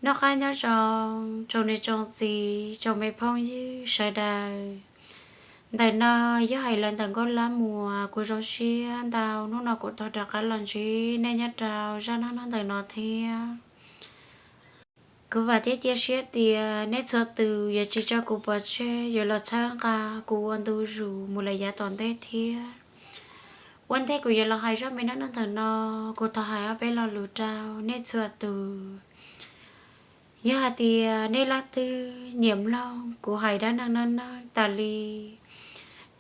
Noj qab nyob zoo, tsoom niam tsoom txiv, tsoom me phooj ywg sawv daws. Ntawm no yog hais lawv ntawm Nkauj Lab Muas, kuv zoo siab ntau hnub no kuv tau rov qab los ntsib nej nyob rau zaj neej neeg ntawm no thiab. Kuv vam thiab cia siab tias nej txhua tus yuav tsis tso kuv pov tseg, yuav los txhawb nqa kuv ua ntu zus mus lawm yav tom ntej thiab. Ua ntej kuv yuav los hais zaj me neej neeg ntawm no, kuv thov hais ob peb lo lus rau nej txhua tus. Yog hais tias nej leej twg nyiam mloog kuv hais dab neeg neej neeg tas li,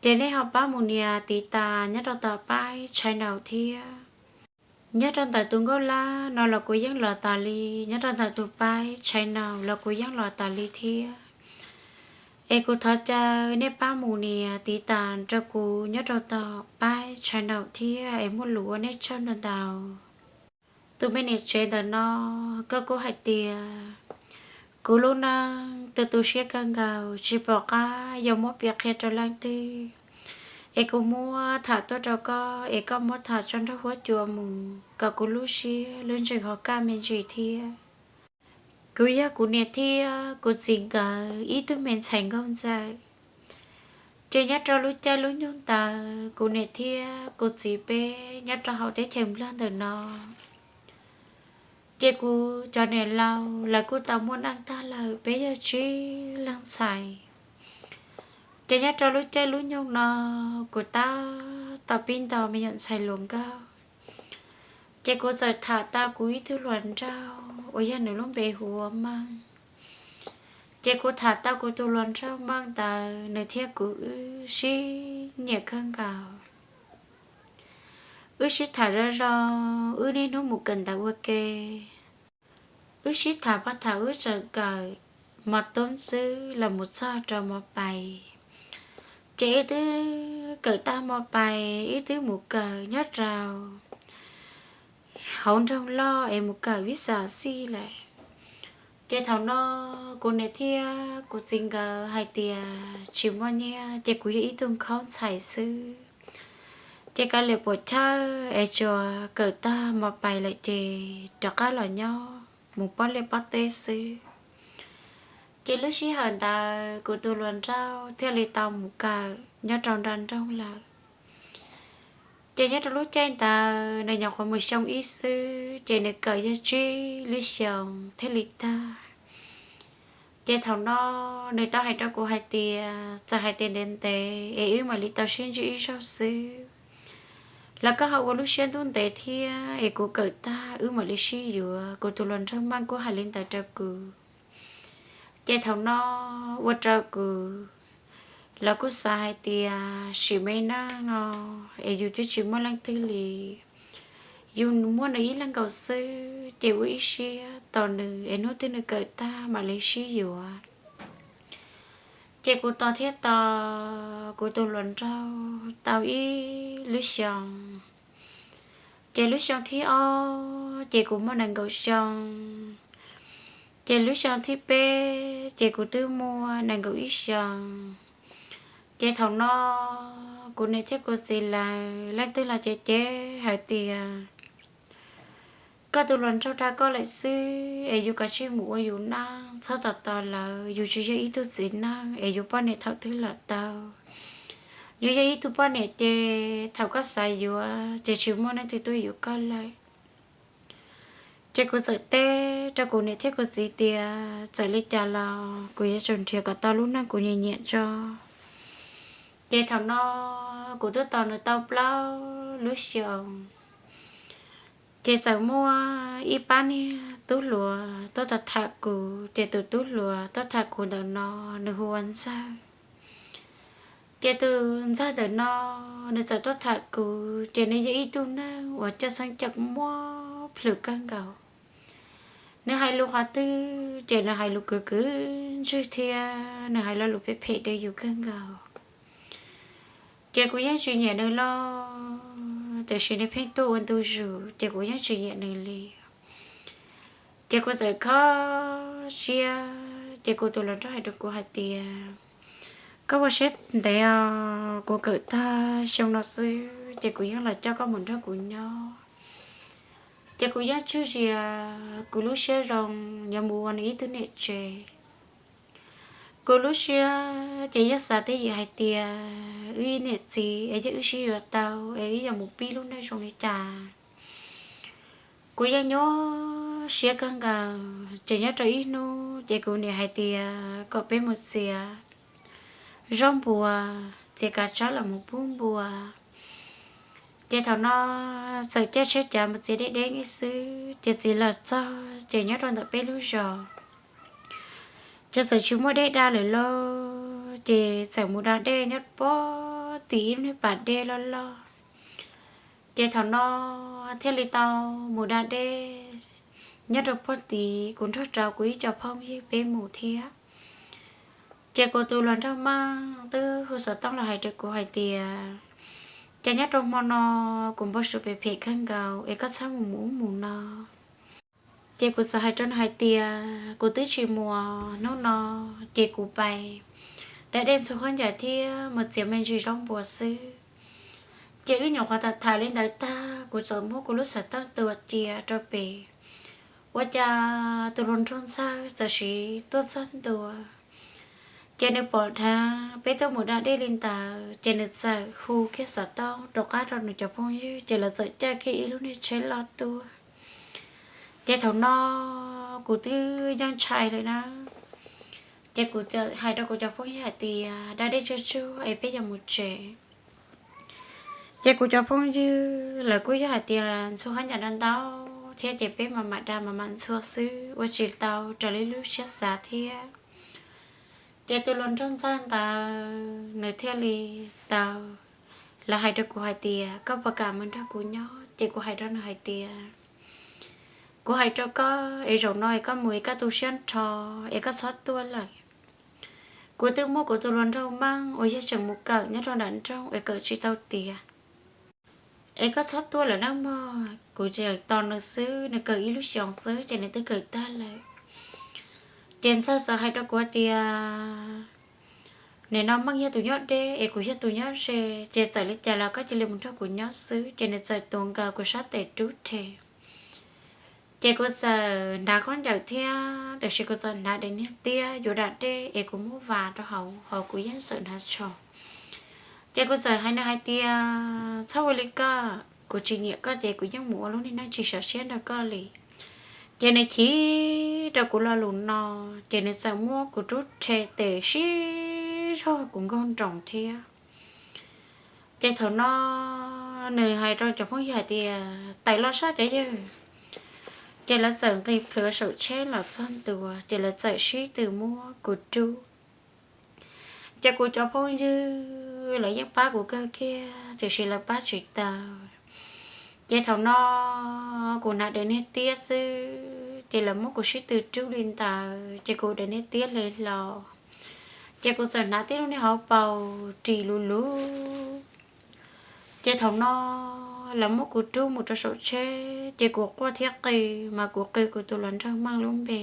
ces nej ho pab mus nias tiv tas nyob rau tom pab channel thiab. Nyob rau ntawm tus Nkauj Lab no los kuv yeej los tas li, nyob rau ntawm tus pab channel los kuv yeej los tas li thiab. Es kuv thov caw nej pab mus nias tiv tas rau kuv nyob rau tom pab channel thiab es muaj lus ua nej tsaug ntau ntau. Tus me niam tsev ntawm no, koj kuj hais tias kuv lub neej tu tu siab kawg nkaus, tsis pom qab yuav muab piav qhia rau leej twg. Es kuv muab tham tuaj rau koj, es koj muab tham tso nraug huab cua mus kom kuv lub siab lub ntsws ho kaj me ntsis thiab. Kuv yog kuv niam thiab kuv txiv nkawd ib tug me ntxhais nkauj ntxawm. Ces nyob rau lub caij lub nyoog ntawd kuv niam thiab kuv txiv peb nyob rau hauv teb chaws Nplog ntawm no, ces kuv cov niam laus lawv kuj tau muaj neej tag lawm, peb yog tsib leeg ntxhais. Ces nyob rau lub caij lub nyoog no kuv tab tom pib ntaus me nyuam ntxhais hluas nkauj. Ces kuv txawm tham tau kuv ib tug hluas nraug uas yog nws lub npe hu ua Meej. Ces kuv tham tau kuv tus hluas nraug Meej ntawd, nws thiab kuv wb sib nyiam kawg nkaus. Wb sib tham zoo zoo, wb niaj hnub mus kawm ntawv ua ke. Wb sib tham pab tham wb tseem kawm mos tub xwb los mus txog rau mos pais. Ces wb twb kawm tag mos pais wb twb mus kawm nyob rau hauv nroog loj es mus kawm vib xas xij lawm. Ces thaum no kuv niam thiab kuv txiv nkawd hais tias tsis muaj nyiaj, ces kuv yog ib tug nkhaub ntxhais xwb. Ces kav liam puas chawj es tsuas kawm tag mos pais lawm ces rov qab los nyob mus pob liaj pob teb xwb. Ces lub sij hawm ntawd kuv tus hluas nraug thiaj li tau mus kawm nyob rau nram nroog lawm. Ces nyob rau lub caij ntawd nws nyuam qhuav mus xyoo ib xwb, ces nws kawm yog tsib lub xyoos thiaj li tag. Ces thaum no nws tau hais rau kuv hais tias txawm hais tias ntev ntev es wb mam li tau sib ntsib ib zaug xwb los koj ho ua lub siab ntuj ntev thiab es kuv kawm tag wb mam li sib yuav. Kuv tus hluas nraug Meej kuj hais li ntawd rau kuv. Ces thaum no ua rau kuv los kuj xav hais tias sim me neej no es yus twb tsis muaj leej twg li, yus muaj nws ib leeg nkaus xwb, ces ua ib siab tos nws es hnub twg nws kawm tag mam li sib yuav. Ces kuv tos thiab tos kuv tus hluas nraug tau ib lub xyoos. Ces lub xyoo thib ob ces kuv muaj nees nkaum xyoo. Ces lub xyoo thib peb ces kuv twb muaj nees nkaum ib xyoos. Ces thaum no kuv niam thiab kuv txiv lawv leej twg los ces cem hais tias koj tus hluas nraug dag koj lawm xwb es yus kav tsij mus ua yus neej, txhob tos tos lawv, yus tsis yog ib tug txiv neej es yuav poj niam thaum twg los tau. Yus yog ib tug poj niam ces thaum koj xav yuav ces tsis muaj leej twg tuaj yuav koj lawm. Ces kuv txawm teb rau kuv niam thiab kuv txiv tias txawm li cas los kuv yuav tsum nrhiav kom tau lub neej kuv nyiam nyiam tso. Ces thaum no kuv twb tos nws tau plaub lub xyoos. Ces txawm muaj ib pab niag tub hluas tuaj tham tham kuv, ces tus tub hluas tuaj tham kuv ntawm no nws hu ua Ntxawg. Ces tus Ntxawg ntawm no nws txawm tuaj tham kuv, ces nws yog ib tug neeg uas coj xeeb coj muaj plhws kawg nkaus. Nws hais lus qhov twg ces nws hais lus kwv kwv ntswg thiab nws hais lo lus phem phem rau yus kawg nkaus. Ces kuv yeej tsis nyiam nws los, tiam sis nws pheej tuaj ua ntu zus ces kuv yeej tsis nyiam nws li. Ces kuv txawm kho siab, ces kuv tus hluas nraug hais rau kuv hais tias, koj ua siab ntev os, kuv kawm tag xyoo no xwb ces kuv yeej los coj koj mus nrog kuv nyob. Ces kuv yeej tswj zias kuv lub siab zoo yuav mus ua nws ib tug niam tsev. Kuv lub siab ces yeej xav twj ywm hais tias wb ib niam txiv es yeej wb sib yuav tau es wb yuav mus pib lub neej zoo li cas. Kuv yeej nyuaj siab kawg nkaus, ces nyob rau ib hnub ces kuv niam hais tias kom peb mus txiav zaub npua, txiav kav tsawb los mus pub npua. Ces thaum no txawm caij tsheb cav mus txiav deb deb xwb, ces txiav los txog ces nyob rau ntawm peb lub zos ces txawm tsis muaj dej da lawm lauj, ces txawm mus da dej nyob pob tim ib lub niag pas dej loj loj. Ces thaum no thiaj li tau mus da dej nyob rau pob tid, kuv nrog rau kuv ib co phooj ywg peb mus thiab. Ces kuv tus hluas nraug Meej twb hu xov tooj los hais rau kuv hais tias, cas nyob rau hmo no kuv npau suav phem phem kawg nkaus es koj txhob mus mus ub mus no. Ces kuv txawm hais rau nws hais tias kuv twb tsis mus, hnub no ces kuv pais da dej ntxhua khaub ncaws thiab mus txiav me ntsis zaub npua xwb. Ces wb nyuam qhuav tham tham li ntawd tag, kuv txawm muab kuv lub xov tooj tua cia rau pem. Ua cas tus hluas nraug Ntxawg txawm siv tuaj txog ntua. Ces nws pom dheev peb tuaj mus da dej li ntawd, ces nws txawm hu kiag xov tooj rov qab rau nws cov phooj ywg, ces lawv txawm caij kiag ib lub niag tsheb loj tuaj. Ces thaum no kuv twb yeej ntshai lawm na. Ces kuv hais rau kuv cov phooj ywg hais tias da dej tsuag tsuag es peb yuav mus tsev. Ces kuv cov phooj ywg lawv kuj yog hais tias ntxhua khaub ncaws da ntau thiab, ces peb mam mam da mam mam ntxhua xwb ua tsis tau raws li lub siab xav thiab. Ces tus hluas nraug Ntxawg ntawd nws thiaj li tau, lawv hais rau kuv hais tias koj puas kam mus nrog kuv nyob? Ces kuv hais rau nws hais tias kuv hais rau koj es zaum no es koj mus es koj tu siab nrho es koj txhob tuaj lawm. Kuv twb muab kuv tus hluas nraug Meej uas yog tseem mus kawm nyob rau nram nroog es kawm tsis tau tiav, es koj txhob tuaj lawm nawb mog. Kuv tseem tos nws xwb, nws kawm ib lub xyoos xwb ces nws twb kawm tag lawm. Ces Ntxawg txawm hais rau kuv tias, nim no Meej yog tus nyob deb es kuv yog tus nyob ze, ces txawm li cas los koj cia li mus nrog kuv nyob xwb. Ces nws txawm tuav nkaus kuv sab tes rub rhe. Ces kuv txawm hnav khaub ncaws thiab, tiam sis kuv txawm hnav daim niag tiab yuav da dej es kuv muab vas rau hauv, hauv kuv yeej txawm hnav tsho. Ces kuv txawm hais nws hais tias txhob ua li koj, kuv tsis nyiam koj ces kuv yeej mus ua lub niag neej tsis sov siab nrog koj li. Ces nws chim rau kuv lo lus no, ces nws txawm muab kuv rub rhe tes sib zog kuv nkaug nroos thiab. Ces thaum no nws hais rau cov phooj ywg hais tias tawm los saib cov yawg. Ces lawv txawm nqis plhuav saum tsheb los txog ntua, ces lawv txawm sib tw muab kuv rub. Ces kuv cov phooj ywg lawv yeej pab kuv kawg kiag, tiam sis lawv pab tsis tau. Ces thaum no kuv hnav daim niag tiab xwb, ces lawv muab kuv sib tw rub li ntawd, ces kuv daim niag tiab hle hlo. Ces kuv txawm hnav tib lub niag hauv paus ris luv luv. Ces thaum no lawv muab kuv rub mus rau saum tsheb, ces kuv quaj thiab qw, mas kuv qw kuv tus hluas nraug Meej lub npe.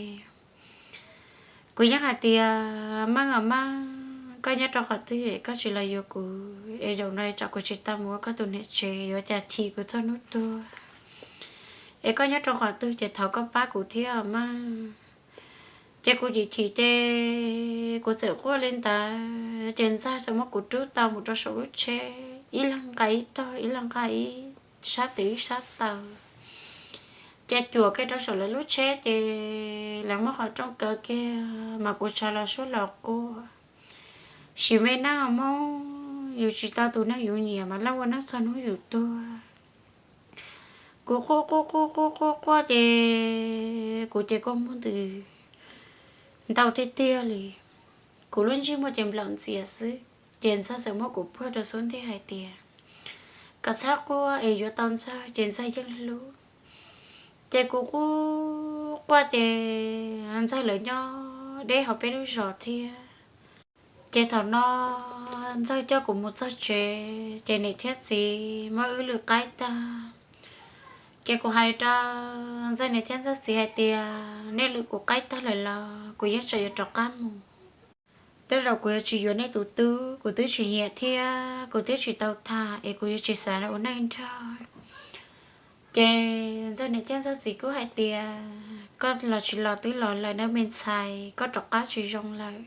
Kuv yeej hais tias Meej aw Meej, koj nyob rau qhov twg es koj tsis los yuav kuv, es zaum no tsam kuv tsis tau mus ua koj tus niam tsev yuav cas chim kuv txog hnub tuag. Es koj nyob rau qhov twg ces thov koj pab kuv thiab Meej. Ces kuv chim chim ces kuv txawm quaj li ntawd, ces Ntxawg txawm muab kuv rub tau mus rau saum lub tsheb, ib leeg nqa ib tog, ib leeg nqa ib sab tes ib sab taw. Ces cuam kiag rau saum lawv lub tsheb, ces lawv muab qhov rooj kaw kiag, mas kuv tshav los suab los quaj. Sim me neej Hmoob, yus tsis tau tus neeg yus nyiam mas laj ua neej txog hnub yus tuag. Kuv quaj quaj quaj quaj quaj quaj ces kuv ces kua muag ntws ntau tiag tiag li. Kuv lub ntsej muag ces nplaum ntxias xwb. Ces Ntxawg txawm muab kuv puag rau xub ntiag hais tias kom txhob quaj es yuav tau Ntxawg ces Ntxawg yeej hlub. Ces kuv quaj quaj ces Ntxawg lawv nyob deb hauv peb lub zos thiab. Ces thaum no Ntxawg coj kuv mus txog tsev, ces niam thiab txiv muab wb lwm qaib tag. Ces kuv hais rau Ntxawg niam thiab Ntxawg txiv hais tias nej lwm kuv qaib tag lawm los kuv yeej tseem yuav rov qab mus. Tej zaum kuv yuav tsis yuav nej tus tub, kuv twb tsis nyiam thiab kuv twb tsis tau tham es kuv yuav tsis xav ua neej nrog. Ces Ntxawg niam thiab Ntxawg txiv kuj hais tias, koj los tsis los twb los lawm nawb me ntxhais, koj rov qab tsis zoo lawm.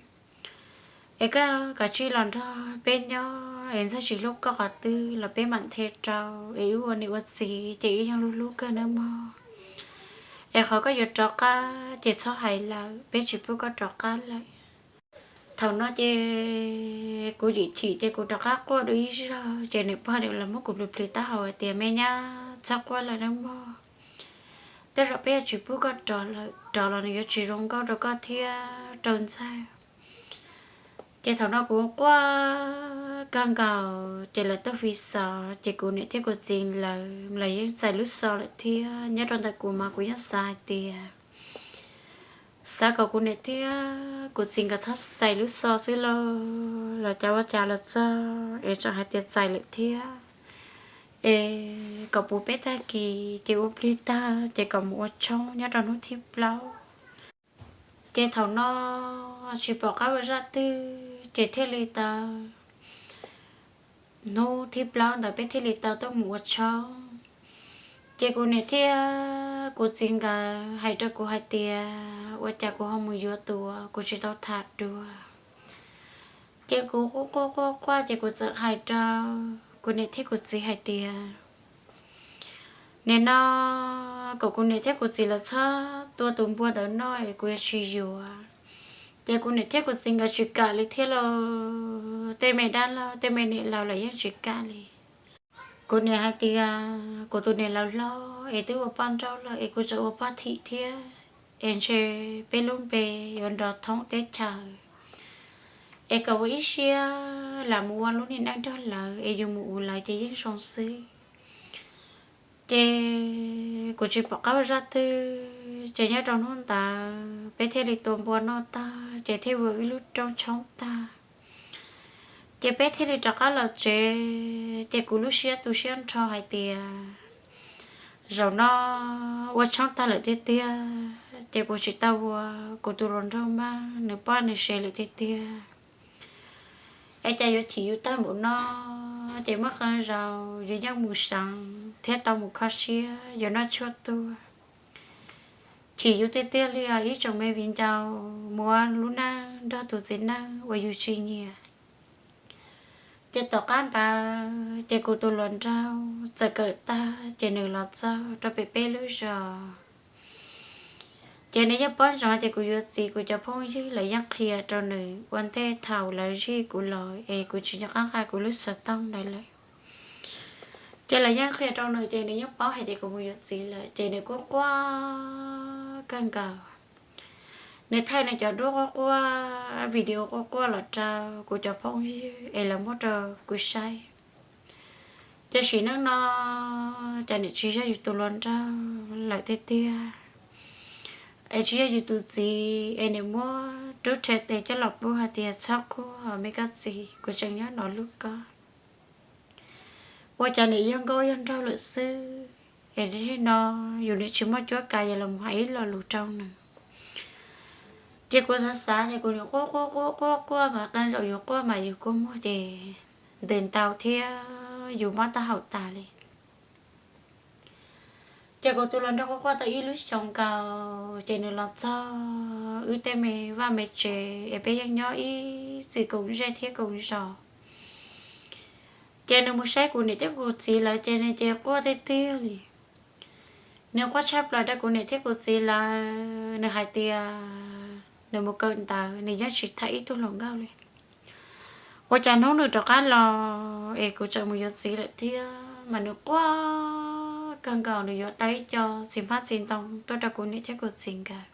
Es koj kav tsij los nrog peb nyob, es Ntxawg tsis hlub koj qhov twg los peb mam nthe rau, es wb ua niam ua txiv ces wb yeej hlub hlub kawg nawb mog. Es qhov koj yuav rov qab ces txhob hais lawm, peb tsis pub koj rov qab lawm. Thaum no ces kuv yim chim ces kuv rov qab quaj dua ib zaug, ces niam pog niam los muab kuv plhws plhws taub hau hais tias, me nyab, txhob quaj lawm nawb mog. Tej zaum peb yuav tsis pub koj rov lawm, rov los nws yuav tsis zoo nkauj rau koj thiab rau Ntxawg. Ces thaum no kuv quaj kawg nkaus ces lawv tuaj fi xov, ces kuv niam thiab kuv txiv lawv, lawv yeej txais lub xov lawm thiab. Nyob rau ntawm kuv mas kuv yeej xav hais tias, xav kom kuv niam thiab kuv txiv nkawd txhob txais lub xov xwb lauj, los cas ua cas los txog es tseem hais tias txais lawm thiab. Es kom puv peb tag kis ces ua plig tag ces kom mus ua tshoob nyob rau hnub thib plaub. Ces thaum no tsis pom qab ua zaj twg ces thiaj li tau, hnub thib plaub ntawd peb thiaj li tau tuaj mus ua tshoob. Ces kuv niam thiab kuv txiv nkawd hais rau kuv hais tias, ua cas kuv ho mus yuav tus uas kuv tsis tau tham dua. Ces kuv quaj quaj quaj quaj ces kuv txawm hais rau kuv niam thiab kuv txiv hais tias, nim no kom kuv niam thiab kuv txiv lawv txhob tua tus npua ntawd noj es kuv yuav tsis yuav. Ces kuv niam thiab kuv txiv nkawd tsis kam li thiab lauj, tej me dab laug tej me niam laus lawv yeej tsis kam li. Kuv niam hais tias kuv tus niam laus hlob es twb ua poj nrauj lawm es kuv tseem ua poj thim thiab, es ntshe peb lub npe yuav nrov thoob teb chaws, es kom ua ib siab lam mus ua lub niag neej nrog lawv es yus mus ua lawv ces yeej zoo xwb. Ces kuv tsis pom qab ua zaj twg, ces nyob rau hnub ntawd peb thiaj li tua npua noj tag ces thiaj ua wb lub rooj tshoob tag. Ces peb thiaj li rov qab los tsev, ces kuv lub siab tu siab nrho hais tias, zaum no ua tshoob tag lawm tiag tiag ces kuv tsis tau ua kuv tus hluas nraug mas, nws poj nws se lawm tiag tiag. Es cas yuav chim yus tag npaum no, ces muaj qee zaus yus yeej mus seev thiab tau mus kho siab yuav noj tshuaj tuag. Chim yus tiag tiag li os ib tsoom me viv ncaus, mus ua lub neej nrog tus txiv neej uas yus tsis nyiam. Ces tom qab ntawd ces kuv tus hluas nraug txawm kawm tag ces nws los txog rau pem peb lub zos. Ces nws yeej paub ntsoov ces kuv yuav txiv, kuv cov phooj ywg lawv yeej qhia rau nws ua ntej thaum lawv zij kuv los es kuv tsis nco qab nqa kuv lub xov tooj ntawd lawm. Ces lawv yeej qhia rau nws ces nws yeej paub hais tias kuv mus yuav txiv lawm ces nws kuj quaj kawg nkaus. Nws thaij nws cov duab quaj quaj, video quaj quaj los rau kuv cov phooj ywg es lawv muab rau kuv saib. Tiam sis hnub no ces nws tsis yog yus tus hluas nraug lawm tiag tiag, es tsis yog yus tus txiv es nws muab rub rhe tes coj los pub hais tias txhob quaj me koj txiv, kuv tseem nyob hnov hlub koj. Ua cas nws yog nkauj yog nraug lawm xwb, es no yus niam tsis muaj cuab kav yuav los hais ib lo lus rau nws. Ces kuv xav xav ces kuv nim quaj quaj quaj quaj quaj mas qee zaum yus quaj mas yus kua muag ces ntws ntau thiab yus mob taub hau tas li. Ces kuv tus hluas nraug quaj quaj tau ib lub xyoos nkaus ces nws los txog wb tej me vaj me tsev es peb yeej nyob ib txwm koom zej thiab koom zos. Ces nws mus saib kuv niam thiab kuv txiv lawv ces nws ces quaj tiag tiag li. Nws quaj tshaj plaws rau kuv niam thiab kuv txiv lawv, nws hais tias nws mus kawm ntawv nws yeej tsis tham ib tug hluas nkauj li. Ua cas hnub nws rov qab los es kuv tseem mus yuav txiv lawm thiab mas nws quaj kawg nkaus, nws yuav tau ib co txiv hmab txiv ntoo tuaj rau kuv niam thiab kuv txiv nkawd.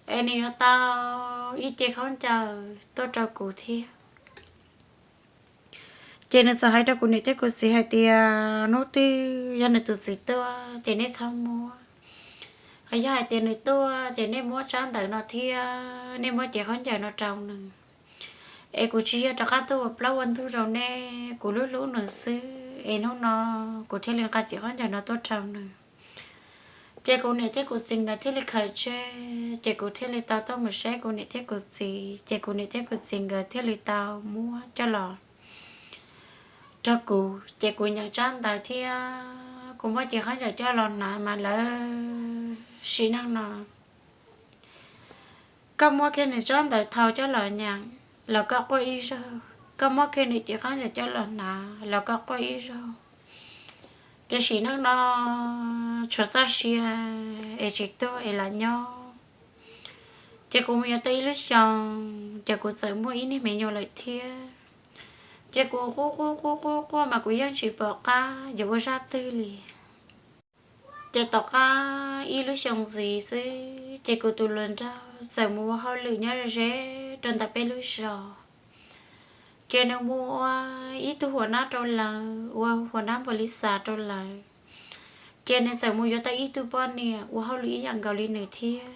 Es nws yuav tau ib ce khaub ncaws tuaj rau kuv thiab. Ces nws txawm hais rau kuv niam thiab kuv txiv hais tias hnub twg yog nws tus txiv tuaj ces nej txhob muab. Ho yog hais tias nws tuaj ces nej muab tsab ntawv no thiab nej muab cev khaub ncaws no rau nws. Es kuv tsis yog rov qab tuaj ua plaub ua ntug rau nej, kuv hlub hlub nws xwb es hnub no kuv thiaj li nqa cev khaub ncaws no tuaj rau nws. Ces kuv niam thiab kuv txiv nkawd thiaj li khaws tseg, ces kuv thiaj li tau tuaj mus saib kuv niam thiab kuv txiv, ces kuv niam thiab kuv txiv nkawd thiaj li tau muab coj los rau kuv, ces kuv nyeem tsab ntawv thiab Kuv muab cev khaub ncaws coj los hnav mas lawv sim neej no, koj muab kiag nws tsob ntawv thau coj los nyeem los koj quaj ib zaug, koj muab kiag nws cev khaub ncaws coj los hnav los koj quaj ib zaug. Ces sim neej no tshuav txoj sia es tsis tuag es lam nyob. Ces kuv mus yuav tau ib lub xyoos, ces kuv txawm muaj ib niag me nyuam lawm thiab. Ces kuv quaj quaj quaj quaj quaj mas kuv yeej tsis pom qab yuav ua zaj twg li. Ces tom qab ib lub xyoo ntxiv xwb, ces kuv tus hluas nraug txawm mus ua hauj lwm nyob ze ze rau ntawm peb lub zos. Ces nws mus ua ib tug huam nab rau lawv, ua huam nab npaum li xav rau lawv. Ces nws txawm mus yuav tau ib tug poj niam ua hauj lwm ib yam nkaus li nws thiab.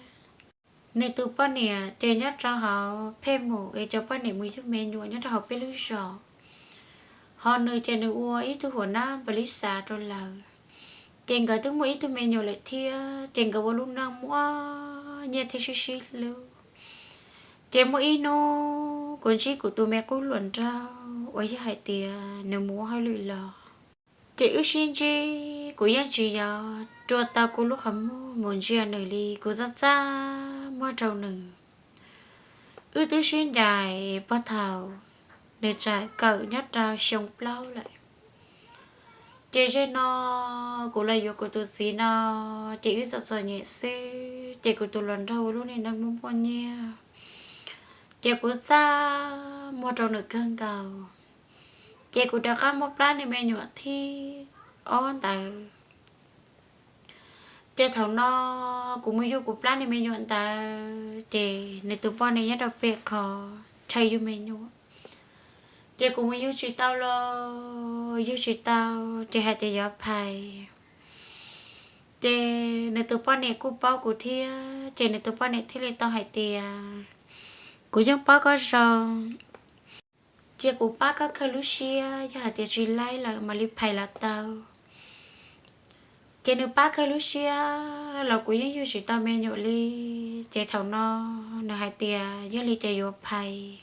Nws tus poj niam ces nyob rau hauv phej mus es cov poj niam mus yug me nyuam nyob rau hauv peb lub zos. Ho nws ces nws ua ib tug huam nab npaum li xav rau lawv. Ces nkawd twb muaj ib tug me nyuam lawm thiab, ces nkawd ua lub neej muaj nyiaj thiab sib sib hlub. Ces muaj ib hnub kuv ntsib kuv tus me qub hluas nraug uas yog hais tias nws mus ua hauj lwm los. Ces wb sib ntsib, kuv yeej tsis yog rua tau kuv lub qhov muag mus ntsia nws li, kuv txaj txaj muag rau nws. Wb twb sib ncaim puag thaum nws tseem kawm nyob rau xyoo plaub lawm. Ces ze no kuv los yuav kuv tus txiv no, ces wb txom txom nyem xwb, ces kuv tus hluas nraug ua lub niag neej muaj muaj nyiaj, ces kuv txaj muag rau nws kawg nkaus. Ces kuv rov qab muab plab niag me nyuam thib ob ntawd. Ces thaum no kuv mus yug kuv plab niag me nyuam ntawd, ces nws tus poj niam nyob rau pem qhov chaw yug me nyuam. Ces kuv mus yug tsis tau los yug tsis tau, ces hais tias yuav phais. Ces nws tus poj niam kuj paub kuv thiab, ces nws tus poj niam thiaj li tau hais tias, kuv yeej paub koj zoo, cia kuv pab koj kawg lub siab, yog hais tias tsis laib lawm mam li phais los tau. Ces nws pab kawg lub siab los kuv yeej yug tsis tau me nyuam li. Ces thaum no nws hais tias yog li ces yuav phais.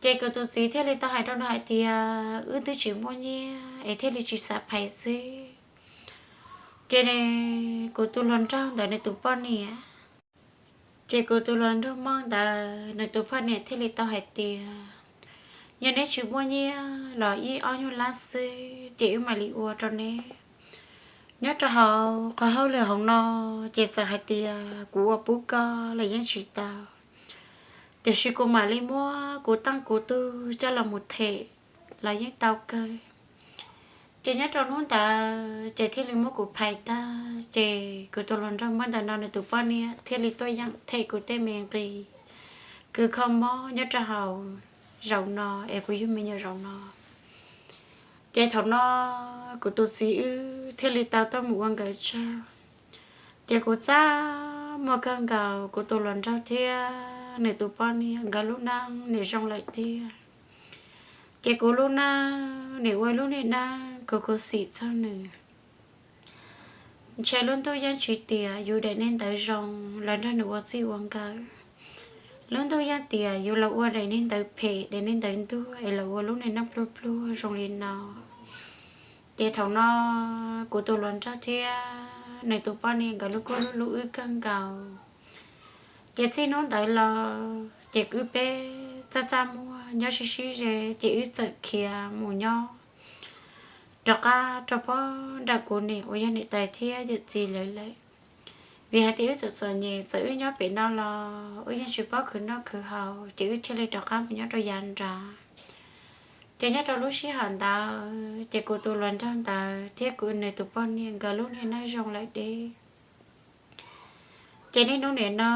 Ces kuv tus txiv thiaj li tau hais rau nws hais tias, wb twb tsis muaj nyiaj es thiaj li tsis xav phais xwb. Ces kuv tus hluas nraug ntawd nws tus poj niam, ces kuv tus hluas nraug Hmoob ntawd nws tus poj niam thiaj li tau hais tias, yog neb tsis muaj nyiaj los ib ob nyuag lab xwb ces wb mam li ua rau neb. Nyob rau hauv qhov hauj lwm hauv no, ces txawm hais tias kuv ua pub koj los yeej tsis tau, tiam sis kuv mam li muab kuv teej kuv tug coj los mus them los yeej tau kawg. Ces nyob rau hnub ntawd ces thiaj li muab kuv phais tag, ces kuv tus hluas nraug Hmoob ntawm no nws tus poj niam thiaj li tuaj yeem them kuv tej me nqi kws kho mob nyob rau hauv zaum no es kuv yug me nyuam zaum no. Ces thaum no kuv tus txiv wb thiaj li tau tuaj mus ua nkawd tsaug. Ces kuv txaj muag kawg nkaus kuv tus hluas nraug thiab nws tus poj niam nkawd lub neej nim zoo lawm tiag. Ces kuv lub neej nim ua lub niag neej khuv khuv xim txog nws. Ntshe lub ntuj yeej tsis tias yus daim niag ntawv zoo los nrog nws ua txij ua nkawm. Lub ntuj yeej tias yus los ua daim niag ntawv phem daim niag ntawv ntuag es los ua lub niag neej pluag pluag zoo li no. Ces thaum no kuv tus hluas nraug thiab nws tus poj niam nkawd lub kuj hlub hlub wb kawg nkaus. Ces txij hnub ntawd los ces wb peb txaj txaj muag nyob sib sib ze, ces wb txawm khiav mus nyob rov qab rau pob nram kuv niam uas yog niam tais thiab yawm txiv lawv lawm. Vim hais tias wb txawm txom nyem, txawm wb nyob pem no los wb yeej tsis paub khwv noj khwv haus, ces wb thiaj li rov qab mus nyob rau yav nrad. Ces nyob rau lub sij hawm ntawd ces kuv tus hluas nraug ntawd thiab kuv nws tus poj niam nkawd lub niag neej zoo lawm deb. Ces niaj hnub nim no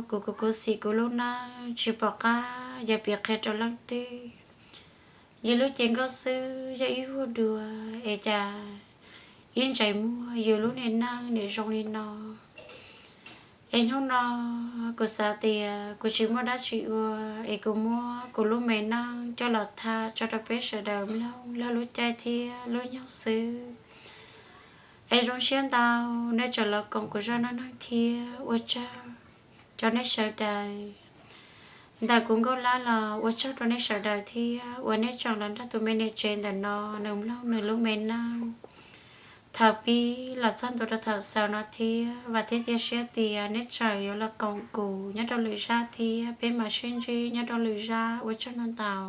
kuv khuv khuv xim kuv lub neej tsis pom qab yuav piav qhia rau leej twg. Yus lub cev nkauj xwb yog ib vuag dua, es cas ib ntsais muag yus lub niag neej nim zoo li no. Es hnub no kuv xav tias kuv tsis muaj dab tsi ua, es kuv muab kuv lub me neej coj los tham tso rau peb sawv daws mloog laug lub caij thiab lub nyoog xwb. Es zoo siab ntau nej tseem los koom kuv zaj neej neeg thiab ua tsaug rau nej sawv daws. Ntawm kuv Nkauj Lab los ua tsaug rau nej sawv daws thiab uas nej tseem los nrog tus me niam tsev ntawm no nws mloog nws lub me neej thaum pib los txog ntua rau thaum xaus no thiab. Vam thiab cia siab tias nej tseem yuav los koom kuv nyob rau lwm zaj thiab peb mam sib ntsib nyob rau lwm zaj. Ua tsaug ntau ntau.